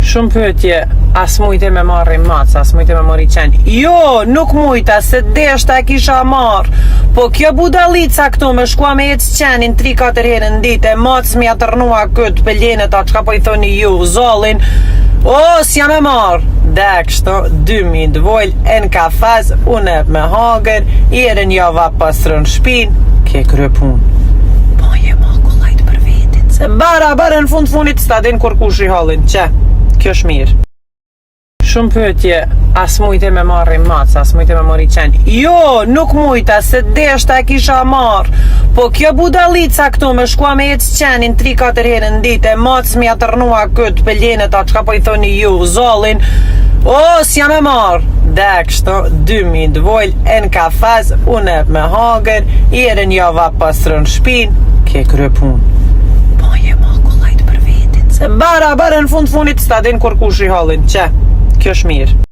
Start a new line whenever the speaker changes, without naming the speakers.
Shumë pyetje, a s'mujte me marrë mac, a s'mujte me marrë qen. Jo, nuk mujta, se deshta e kisha marrë. Po kjo budallica këtu me shkua me ecë qenin 3-4 herë në ditë, e mac m'ja tërnua këtë pelenët, a çka po i thoni ju, zollin. O, s'jam e marrë. Dhe kështu, 2000 dvojl, e në kafaz, unë e me hangër, i erën java pastron shpin, ke krye punë. Po je ma kollajt për vetin, se bara, bara në fund funit s'ta din kur kush i hallin, që, kjo është mirë. Shumë pyetje, a s'mujte me marrë mac, a s'mujte me marrë qen. Jo, nuk mujta, se deshta e kisha marrë. Po kjo budallica këtu me shkua me ecë qenin 3-4 herë në ditë, e mac m'ja tërnua këtë pelenët, a çka po i thoni ju, zollin. O, s'jam e marrë. Dhe kështu, 2000 dvojl, e në kafaz, unë e me hangër, i erën java pastron shpin, ke krye punë. Po je ma kollajt për vetin, se bara, bara në fund funit s'ta din kur kush i hallin, që, kjo është mirë.